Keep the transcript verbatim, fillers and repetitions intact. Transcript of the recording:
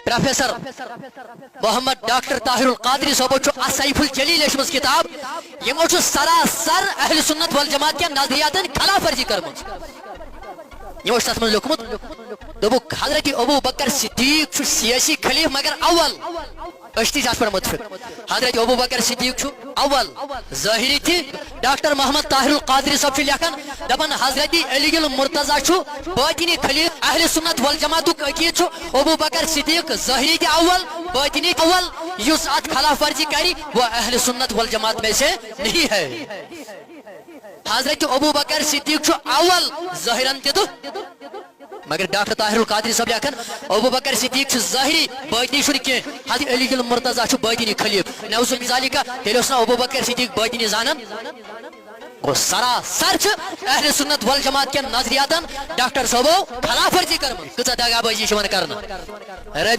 Professor Mohammad doctor Tahir al-Qadri صٲبو چھُ السیف الجلیل لیچھمٕژ کتاب، یِمو چھُ سراسر اہل سنت والجماعت کٮ۪ن نظریاتن خلاف ورزی کٔرمٕژ۔ یِمو چھُ تتھ منٛز لیوٗکھمُت، دوٚپُکھ، حضرت ابو بکر صدیق چھُ سیاسی خلیف مگر اول۔ أسۍ تہِ چھِ اتھ پٮ۪ٹھ مُتفِق۔ حضرت ابو بکر صدیق چھُ اول۔ ظٲہری تہِ۔ ڈاکٹر محمد طاہر القادری صٲب چھُ لیکھان، دپان، حضرت علی المرتضی چھُ باطنی خلیف۔ اہل سنت والجماعتُک عقیدٕ چھُ، ابو بکر صدیق ظٲہری تہِ اول، باطنی تہِ اول۔ یُس اتھ خلاف ورزی کرِ، وہ اہل سنت والجماعت میں سے نہیں ہے۔ حضرت ابو بکر صدیق چھُ اول، ظٲہرن تہِ تہٕ۔ مگر ڈاکٹر طاہر القادری صٲب لیکھان، ابو بکر صدیق چھُ ظٲہری، باطنی چھُنہٕ کینٛہہ۔ حضرت علی المرتضی چھُ باطنی خلیف۔ نعوذ من ذالک، تیٚلہِ اوس نہٕ ابو بکر صدیق باطنی زانان۔ گوٚو، سراسر چھِ اہل سنت والجماعت کٮ۪ن نظریاتن ڈاکٹر صٲبو خلاف ورزی کٔرمٕژ۔ کۭژاہ دغابٲزی چھِ یِوان کرنہٕ؟ رۄپیہِ